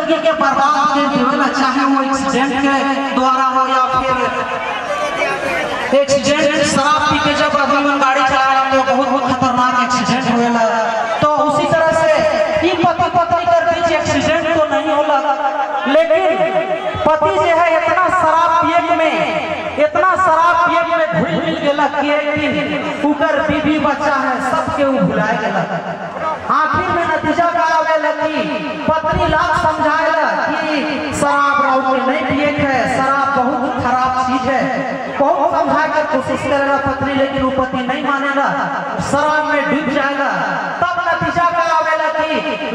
जिंदगी के बर्बाद कर देवेला, चाहे वो एक्सीडेंट के द्वारा हो या फिर एक्सीडेंट। शराब पी के जब आदमी मन गाड़ी चलावेला तो बहुत बहुत खतरनाक एक्सीडेंट होवेला। तो उसी तरह से ई पति पत्नी कर बीच एक्सीडेंट तो नहीं होला, लेकिन पति जो है इतना शराब पिए में, इतना शराब पिए में घुल मिल गेला कि एक दिन उकर बीबी बच्चा है, सबके उ भुलाए गेला। आखिर में नतीजा का आवेला कि पत्नी लाख समझाएला कि शराब राउत के नहीं पिए के है, शराब बहुत खराब चीज है। बहुत समझाए कर कोशिश करेला पत्नी, लेकिन वो पति नहीं मानेला, शराब में डूब जाएगा। तब नतीजा का आवेला कि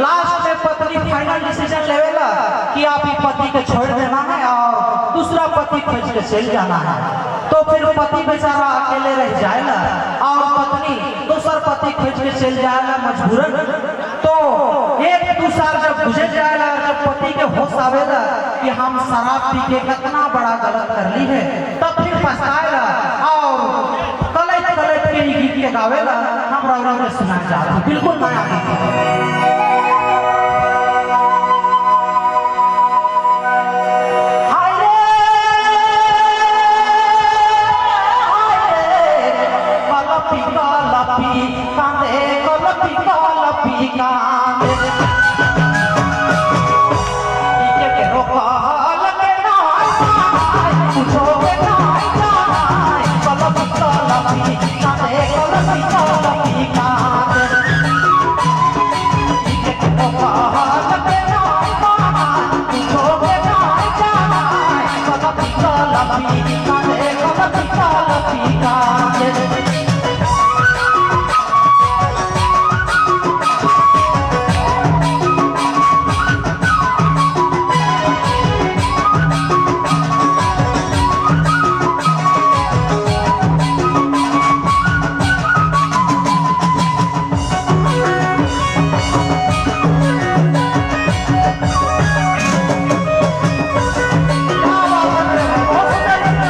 लास्ट में पत्नी फाइनल डिसीजन लेवेला कि आप ही पति के छोड़ देना है और दूसरा पति खोज के चल जाना है। तो फिर पति बेचारा अकेले रह जाएगा और पत्नी दूसर पति खोज के चल जाएगा मजबूरन। तो 1-2 साल जब गुजर जाएगा, जब पति के होश आवेला कि हम शराब पी के कितना बड़ा गलत कर ली है, तब फिर पछताएगा और कलैत कलैत के ई गीत के गावेला। हम रौरा में सुना चाहते, बिल्कुल नया गीत है। हाय रे, हाय रे, कलपी कलपी कांदे, कलपी कलपी कांदे, के के रोकल के नाय नाय, कुछो के नाय नाय, कलपी कलपी कांदे, कलपी कलपी कांदे, के के रोकल के नाय नाय, कुछो के नाय नाय, कलपी कलपी कांदे, कलपी कलपी कांदे। क्या बात है मेरे भाई, बहुत सुंदर।